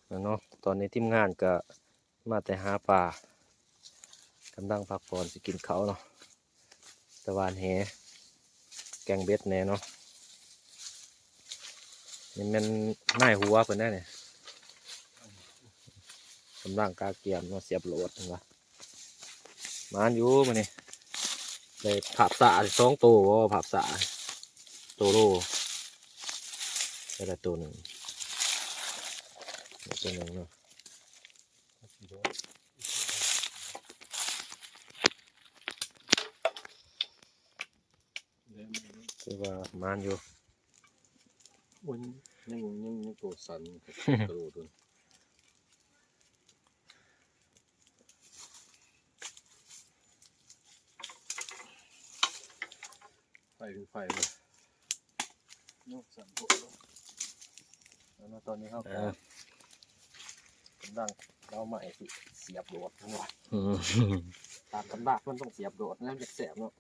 ແລ້ວເນາະ ຕອນນີ້ທີມງານກະມາແຕ່ຫາປາ ກຳລັງພັກຜ່ອນຊິກິນເຂົ້າເນາະ ແຕ່ຫວ່ານແຫ ແກ່ງເບັດແດ່ເນາະ. ນີ້ແມ່ນນາຍຫົວເພິ່ນແດ່ນີ້ ກຳລັງກະກຽມມາສຽບໂຫຼດເພິ່ນວ່າ. ໝານຢູ່ມື້ນີ້ ໄດ້ພາບສາສອງໂຕ ພາບສາໂຕໂລ ໄດ້ໂຕໜຶ່ງ ໂຕໜຶ່ງເນາະ ຖືວ່າໝານຢູ່. ໂອ້ຍ ຍັງ ຍັງ ຍັງໂຕສັ້ນກະໂດດຢູ່. ໄຟຄືໄຟເວີຍ ເນາະ ສັ່ນໂພດເນາະ. ແລ້ວຕອນນີ້ເຮົາກະ ເອີ ກຳລັງເອົາໄມ້ຊິສຽບໂລດເນາະ ອືມ ຕາມຕຳລາມັນຕ້ອງສຽບໂລດ ແລ້ວມັນຈັ່ງແຊບເນາະ.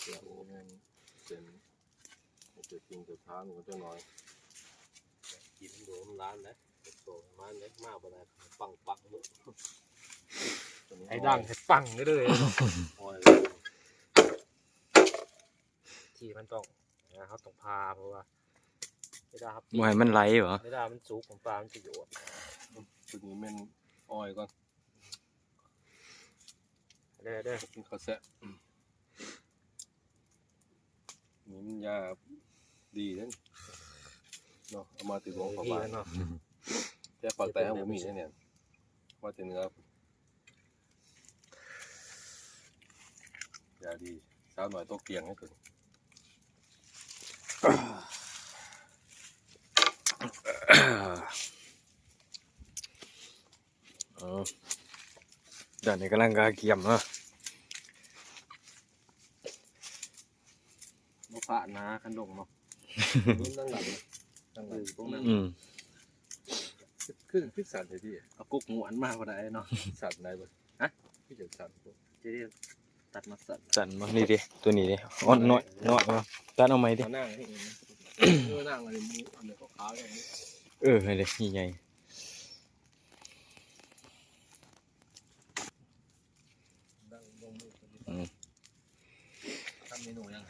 ສຽບແມ່ນເສັ້ນ ເຈົ້າຈິງເຈົ້າທາງກັນຈັກໜ້ອຍ ກິນໂດນຫຼານແຫຼະ ໂຕມາເລີຍ ມາບໍ່ໄດ້ ປັງໆ ເລີຍ ໃຫ້ດັງໃຫ້ປັງເລີຍ. ໂອ້ຍ ທີ່ມັນຕ້ອງ ເຮົາຕ້ອງຜ່າ ເພາະວ່າເວລາເຮົາ ບໍ່ໃຫ້ມັນໄຫຼບໍ? ເວລາມັນສຸກ ປາມັນຈະໂຍດ. ໂຕນີ້ແມ່ນອອຍກ່ອນ ເດີ ເດີ ກິນເຂົ້າແຊະ ນີ້ມັນຢາດີເດ້ເນາະ ເອົາມາແຕ່ຫຼວງພະບາງເນາະ ແຕ່ພາກໃຕ້ເຮົາບໍ່ມີເດ້ນີ້ ມາແຕ່ເໜືອ ຢາດີ ສາວນ້ອຍຕົກຕຽງໃຫ້ເພິ່ນ. ເອີ ດຽວນີ້ກຳລັງກະກຽມເນາະ ບໍ່ພາດນາຄັນລົງເນາະ ລົງທາງຫຼັງ ທາງຫຼັງ ອືມ ຄື ຄືສັ່ນແທ້ຕິ ເອົາກົກງວນມາບໍ່ໄດ້ເນາະ ສັ່ນໄດ້ບໍ່? ຮະ ຄືຈັ່ງສັ່ນ ຈະໄດ້ຕັດມາສັ່ນ ສັ່ນບໍ່? ນີ້ເດ້ ໂຕນີ້ເດ້ ອ່ອນນ້ອຍ ນ້ອຍ ຕັດເອົາໃໝ່ເດ້ ເອົານາງນີ້ ເອີ ນາງອັນນີ້ ອັນນີ້ຂາວໆ ເອີ ໃຫ້ເດ້ ໃຫຍ່ ອືມ ທຳເມນູຫຍັງ?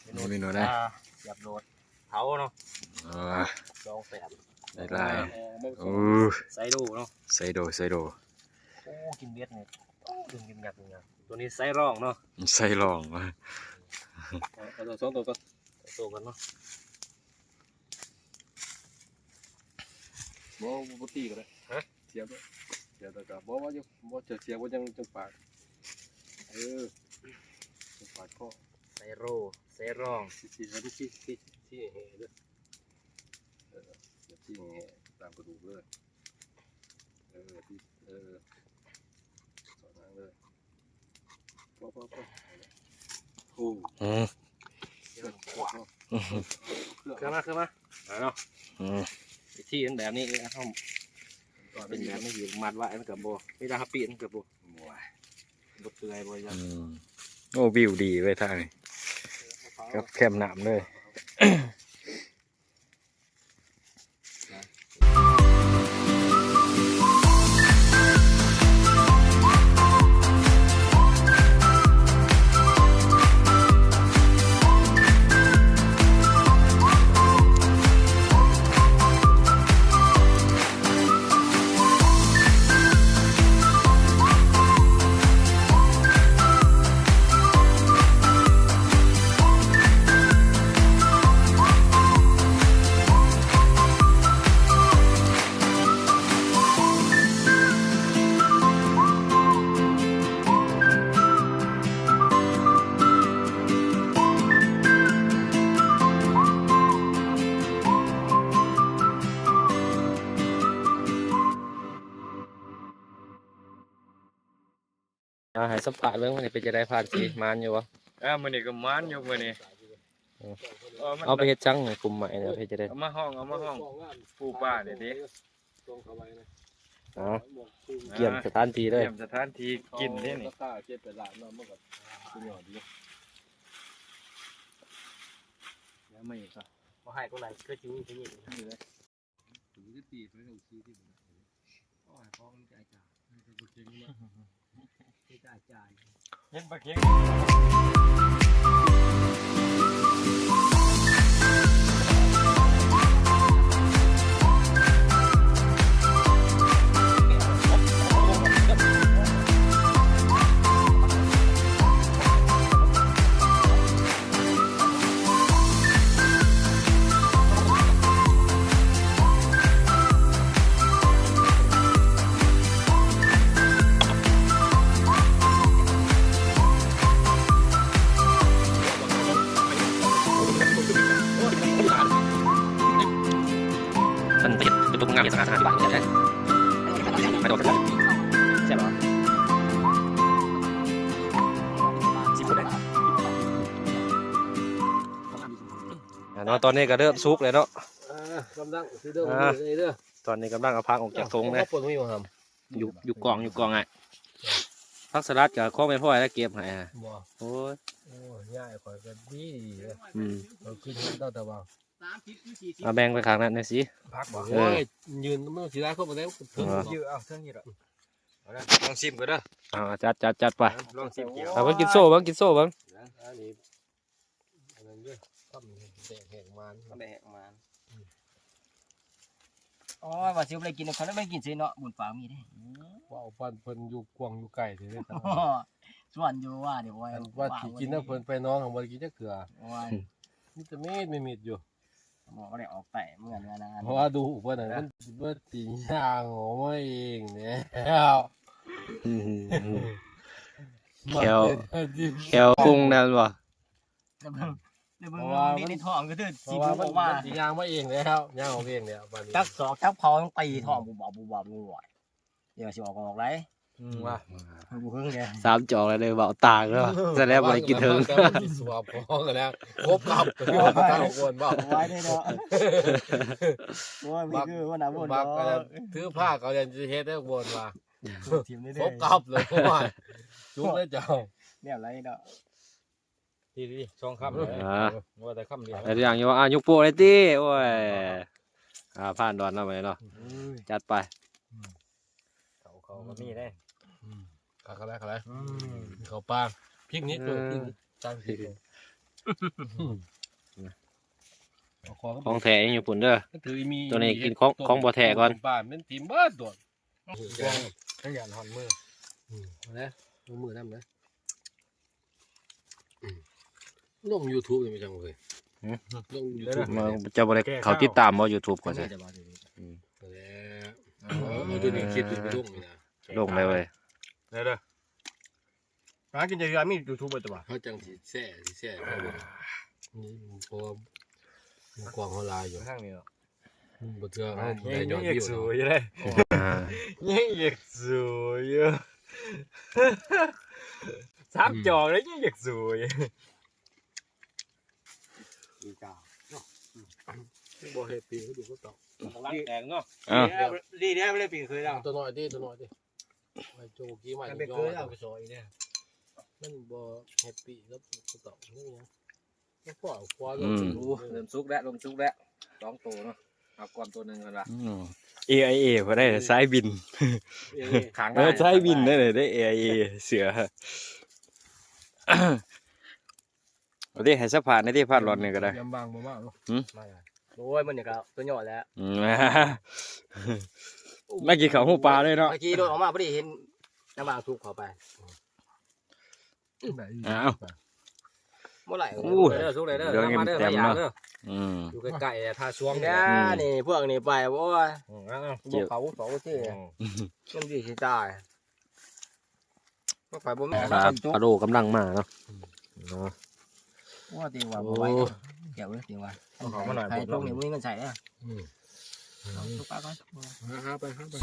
ເມນູ ເມນູໄດ້ ອ່າ ສຽບໂລດ ເຜົາເນາະ ອ່າ ສອງແປດ ໄດ້ຫຼາຍ ເອີ ໂອ້ ໄຊໂດເນາະ ໄຊໂດ ໄຊໂດ ໂອ້ ກິນເບັດນີ້ ໂອ້ ດຶງກິນຫຍັກ ໂຕນີ້ໄຊຣອງເນາະ ໄຊຣອງ ເອົາ ເອົາສອງໂຕກ່ອນ ໂຕກ່ອນເນາະ ບໍ່ ບໍ່ຕີກໍໄດ້ ຮະ ສຽບ ສຽບແລ້ວກໍບໍ່ ບໍ່ ບໍ່ ສຽບ ສຽບບໍ່ ຈັ່ງ ຈັ່ງປາດ ເອີ ຈັ່ງປາດຄໍ ໄຊໂຣ ໄຊຣອງ ຊີ້ ຊີ້ ຊີ້ ຊີ້ ຊີ້ແຫ່ເດີ ເອີ ຊີ້ແຫ່ຕາມກະດູກເລີຍ ເອີ ຊີ້ ເອີ ສອດຫາງເລີຍ ພໍ ພໍ ພໍ ໂອ້ ອືມ ເຄື່ອງ ເຄື່ອງມາ ເຄື່ອງມາ ມາເນາະ ອືມ ວິທີມັນແບບນີ້ ເຮົາ ເປັນແບບນີ້ຢູ່ ມັດໄວ້ມັນກໍບໍ່ ເວລາເຮົາປີ້ນມັນກໍບໍ່ ບໍ່ເປື່ອຍ ບໍ່ຫຍັງ ອືມ ໂອ້ ວິວດີເວີຍທ່ານີ້ ກັບແຄມນ້ຳເລີຍ. ອ່າ ໃຫ້ສຳພາດເບິ່ງ ມື້ນີ້ເປັນຈັ່ງໃດ ຜ່ານສີ ໝານຢູ່ບໍ່? ອ່າ ມື້ນີ້ກໍໝານຢູ່ມື້ນີ້ ເອີ ເອົາໄປເຮັດຫຍັງ ກຸ່ມໄມ້ນີ້ ເອົາໄປເຮັດຈັ່ງໃດ? ເອົາມາຫ້ອງ ເອົາມາຫ້ອງປູປານີ້ຕິ ອ່າ ກຽມສະຖານທີ່ເລີຍ ກຽມສະຖານທີ່ກິນເດ້ນີ້ ລາຄາເຈັດແປດລ້ານເນາະ ມັນກໍສຸດຍອດຢູ່ ແລ້ວມາອີກກໍບໍ່ໃຫ້ຕົງໃດ ຄືຊິມີຜູ້ຍິງນີ້ເດ້. ໂອ້ຍ ຂອງມັນຈະອາຈານ ເຫັນປາເຄັງ. ມັນເປັນ ເປັນຕົວງາມ ສະຫງ່າ ສະຫງ່າ ທີ່ບ້ານ ແຊບ ແຊບ ໄປໂດດ ແຊບ ແຊບ ແຊບ ຊີຟູດ ອ່າ ເນາະ ຕອນນີ້ກໍເລີ່ມສຸກແລ້ວເນາະ ເອີ ກຳລັງຊິເລີ່ມ ອ່າ ເດີ ຕອນນີ້ກຳລັງເອົາຜັກອອກຈາກຖົງເດ້ ຢູ່ ຢູ່ກ່ອງ ຢູ່ກ່ອງ ອ້າຍ ຜັກສະຫຼັດກໍຂອງແມ່ພອຍລະເກັບໃຫ້ ບໍ່ ໂອ້ຍ ໂອ້ຍ ຍາຍຂ້ອຍກໍດີ ອືມ ເອົາຂຶ້ນເຮົາແຕ່ວ່າ ເອົາແບ່ງໄປຂ້າງນັ້ນແດ່ຊິ ຜັກບໍ່ ເອີ ໂອ້ຍ ຢືນມັນຊິໄດ້ຄົນບໍ່ໄດ້ ເອີ ເອົາເທິງນີ້ລະ ເອົາລະ ລອງຊີມກ່ອນເດີ ອ່າ ຈັດ ຈັດ ຈັດໄປ ລອງຊີມກ່ຽວ ເອົາເບິ່ງ ກິນໂຊເບິ່ງ ກິນໂຊເບິ່ງ ອັນນີ້ ອັນນັ້ນເດີ ຄຳແດກແຫກມານ ຄຳແດກແຫກມານ ໂອ້ຍ ວ່າຊິບໍ່ໄດ້ກິນນຳເຂົາ ແລ້ວໄດ້ກິນເສຍເນາະ ບຸນຝາກມີເດ້ ເວົ້າປານເພິ່ນຢູ່ກວ້າງຢູ່ໄກເດ້ ຊວນຢູ່ວ່ານີ້ ໂອ້ຍ ວ່າຊິກິນນຳເພິ່ນໄປໜອງ ບໍ່ໄດ້ກິນຈັກເທື່ອ ໂອ້ຍ ມີແຕ່ມີດ ມີມີດຢູ່ ບໍ່ໄດ້ອອກໄປເມືອນວ່ານາ ເພາະວ່າດູເພິ່ນນັ້ນ ມັນ ມັນຊິຍ່າງອອກມາເອງແລ້ວ ແຂ້ວ ແຂ້ວປຸງນັ້ນບໍ່ ແລ້ວເບິ່ງ ແລ້ວເບິ່ງ ເພາະວ່າ ໃນທ້ອງກໍຄື ເພາະວ່າ ຊິບໍ່ອອກມາ ມັນຊິຍ່າງມາເອງແລ້ວ ຍ່າງອອກເອງແລ້ວ ບາດນີ້ ຈັບສອກຈັບເຂົ່າ ມັນຕີທ້ອງ ບຸບບັບ ບຸບບັບ ງວດ ດຽວຊິອອກກໍອອກໄດ໋ ອືມ ວ່າ ມັນບໍ່ເຄິ່ງເດ້ ສາມຈອກແລ້ວເດີ ເວົ້າຕ່າງເນາະ ສະແດງບໍ່ໄດ້ກິນເຖິງ ແຕ່ມັນຊິສວບຂອງກັນແລ້ວ ຄົບກັບ ເອົາໄວ້ເດ້ເນາະ ໂອ້ຍ ມັນຄືວ່າໜ້າບ່ນ ບັກ ດອກ ຖືພາເຂົາຍັງຊິເຮັດໃຫ້ບ່ນວ່າ ຄົບກັບເລີຍ ໂອ້ຍ ຈຸກເລີຍເຈົ້າ ແນວໃດເນາະ ນີ້ໆ ສອງຄຳ ເອີ ວ່າແຕ່ຄຳດຽວ ແຕ່ຢ່າງຢູ່ວ່າ ອ່າ ຍົກໂປ້ໄດ້ຕິ ໂອ້ຍ ອ່າ ຜ່ານດອນເນາະ ບັດນີ້ເນາະ ເອີຍ ຈັດໄປ ອືມ ເຂົ້າ ເຂົ້າກໍມີເດ້ ອືມ ຄັກໆ ອືມ ເຂົ້າປາ ພິກນິກ ເອີ ພິກນິກ ການພິກນິກ ຂອງແທ້ຢູ່ພຸ້ນເດີ ໂຕນີ້ກິນຂອງ ຂອງບໍ່ແທ້ກ່ອນ ປາມັນຖິ້ມເບິດໂດດ ຂະຫຍັນຫອນມື ອືມ ເອົາເດີ ລົງມືນຳເດີ. ອືມ ລົງຢູທູບນີ້ແມ່ນຫຍັງເວີຍ? ຫື? ລົງຢູທູບ ເຈົ້າບໍ່ໄດ້ເຂົ້າຕິດຕາມບໍ່ຢູທູບຂ້ອຍ? ອືມ ແລ້ວ ເອີ ໂອ້ ຕົວນີ້ຄລິບຕົວນີ້ລົງນີ້ນະ ລົງໄດ້ເວີຍ ໄດ້ເດີ ຫາກິນຢູ່ເຮືອນມີຢູທູບບໍ່? ເຮົາຈັ່ງຊິແຊ ຊິແຊເຂົາເບິ່ງ ນີ້ ເພາະວ່າໝູ່ກອງເຮົາຫຼາຍຢູ່ ທາງນີ້ເນາະ. ອືມ ບໍ່ເທື່ອເຮົາໄດ້ຍອດວິວ ຍັງຢາກສູ້ຢູ່ເດ້ ອ່າ ຍັງຢາກສູ້ຢູ່ ສາມຈອກແລ້ວຍັງຢາກສູ້ຢູ່ ດີຈ້າ ບໍ່ແຮບປີ້ ຢູ່ຄືເກົ່າ ກຳລັງແຕກເນາະ ເອີ ດີແລ້ວ ດີແລ້ວບໍ່ໄດ້ປີ້ເຄີຍແລ້ວ ຕົວນ້ອຍຕິ ຕົວນ້ອຍຕິ ໄວ້ໂຈກີ້ໃໝ່ ມັນບໍ່ແຮບປີ້ກັບຕົວເກົ່າ ອືມ ໂອ້ ເລີ່ມສຸກແລ້ວ ເລີ່ມສຸກແລ້ວ ສອງໂຕເນາະ ເອົາກ່ອນໂຕໜຶ່ງກ່ອນວ່າ ອືມ ເອໄອເອ ບໍ່ໄດ້ ສາຍບິນ ເອີ ສາຍບິນໄດ້ ໄດ້ເອໄອເອ ເສືອ ເອົາຕິ ໃຫ້ສະພາດໃນທີ່ພາດຫຼອດນີ້ກໍໄດ້ ຍາມວ່າງບໍ່ມາເນາະ ຫື? ໂອ້ຍ ມື້ນີ້ກໍສຸດຍອດແລ້ວ ອືມ ມາກິນເຂົ້າຫູປາເລີຍເນາະ ຂີ່ລົດອອກມາພໍດີເຫັນ ຍາມວ່າງສຸກເຂົ້າໄປ ອ້າວ ບໍ່ໄຫຼ ໂອ້ ສຸກເລີຍເດີ ສຸກເລີຍເດີ ເດີ ມາເດີ ເຕັມເນາະ ອືມ ຢູ່ໃກ້ໆ ທ່າຊ່ວງນີ້ ອືມ ນີ້ ພວກນີ້ໄປ ໂອ້ຍ ອືມ ເອົາ ເອົາ ເອົາ ໂອເຄ ອືມ ມັນດີຊິຕາຍ ບໍ່ໄປບໍ່ມີ ປາ ປາໂດກຳລັງມາເນາະ ອືມ ເນາະ ໂອ້ ເຕັມວ່າ ໂອ້ ບໍ່ໄຫວ ແກ້ວເອີຍ ເຕັມວ່າ ເອົາເຂົ້າມາໜ້ອຍໂພດເນາະ ໃຫ້ພວກນີ້ບໍ່ມີເງິນໃຊ້ເດີ ອືມ ເອົາ ສຸກປາກ່ອນ ຫາ ຫາໄປ ຫາໄປ